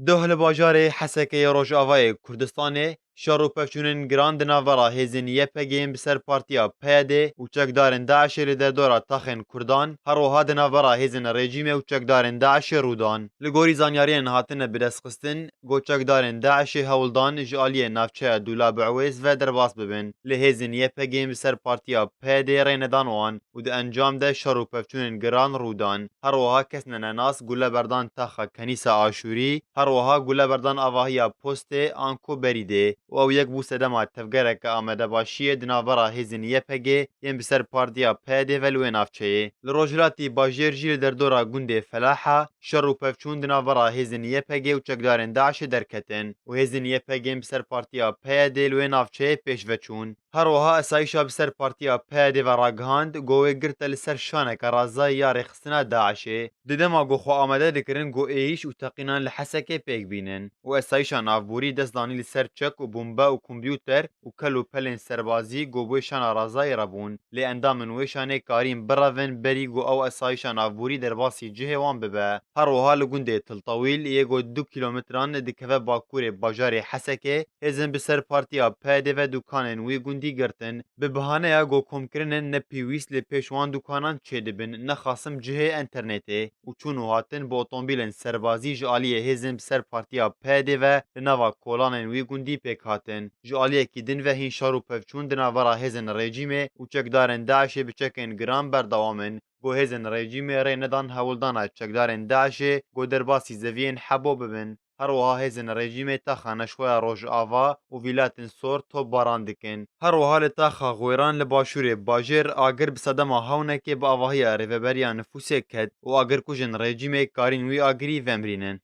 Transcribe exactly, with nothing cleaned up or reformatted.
Doh li bajarê Hesekê yê Rojavayê Kurdistanê şer û pevçûnên giran di navbera hêzên Y P G'ên bi ser partiya P Y D û çekdarên DAIŞ'ê li derdora taxên Kurdan, her wiha di navbera hêzên rejîmê û çekdarên DAIŞ'ê rû dan. Li gorî zanyariyên hatine bidestxistin, got çekdarên DAIŞ'ê hewl dan ji aliyê navçeya Dûla Biwêz ve derbas bibin. Lê hêzên Y P G'ên bi ser partiya P Y D'ê rê nedan wan û di encam de şer û pevçûnên giran rû dan. Her wiha kes nenenas gule berdan taxa Kenîsa Aşûrî, her wiha gule berdan avahiya postê anku berîdê û ew yek bû sedema tevgereke amadebaşiyê di navbera hêzên Y P G yên bi ser partiya P Y D ve li wê navçeyê. Li rojhilatî bajêr jî li derdora gundê Felaha şer û pevçûn di navbera hêzên Y P G û çekdarên DAIŞ'ê derketin û hêzên Y P G'ên bi ser partiya P Y D li wê navçeyê pêş ve çûn. Her wiha esayîşa bi ser partiya P Y D ve ragihand, ku wê girte li ser şaneke razayî ya rêxistina DAIŞ'ê. Di dema ku xwe amade dikirin ku êrîş û teqînan li Hesekê pêk bînin û esayîşa navborî dest danî li ser çek û bombe û kompûter û kel û pelên serbazî ku bi wê şana razayî re bûn. Lê endamên wê şanê karîn birevin berî ku ew esayîşa navborî derbasî cihê wan bibe. Her wiha li gundê Tiltawîl yê ku du kîlometran dikeve bakurê bajarê Hesekê, hêzên bi ser partiya P Y D ve dûkanên wî gundî girtin, bi bihaneya ku komkirinên nepêwîst li pêş wan dûkanan çêdibin, nexasim cihê înternetê û çûn û hatin bi otomobîlên serbazî ji aliyê hêzên bi ser partiya P Y D ve li nava kolanên wî gundî pêk hatin. Ji aliyekî din ve hîn şer û pevçûn di navbera hêzên rejîmê û çekdarên DAIŞ'ê bi çekên giran berdewam in. Ku hêzên rejîmê rê nedan hewldana çekdarên DAIŞ'ê ku derbasî zeviyên Hebo bibin. Her wiha hêzên rejîmê taxa Neşweya Rojava û Vîlatên Sor topbaran dikin. Her wiha li taxa Xwêran li başûrê bajêr agir bi sedema hewnekê bi avahiya rêveberiya nifûsê ket û agirkujên rejîmê karîn wî agirî vemrînin.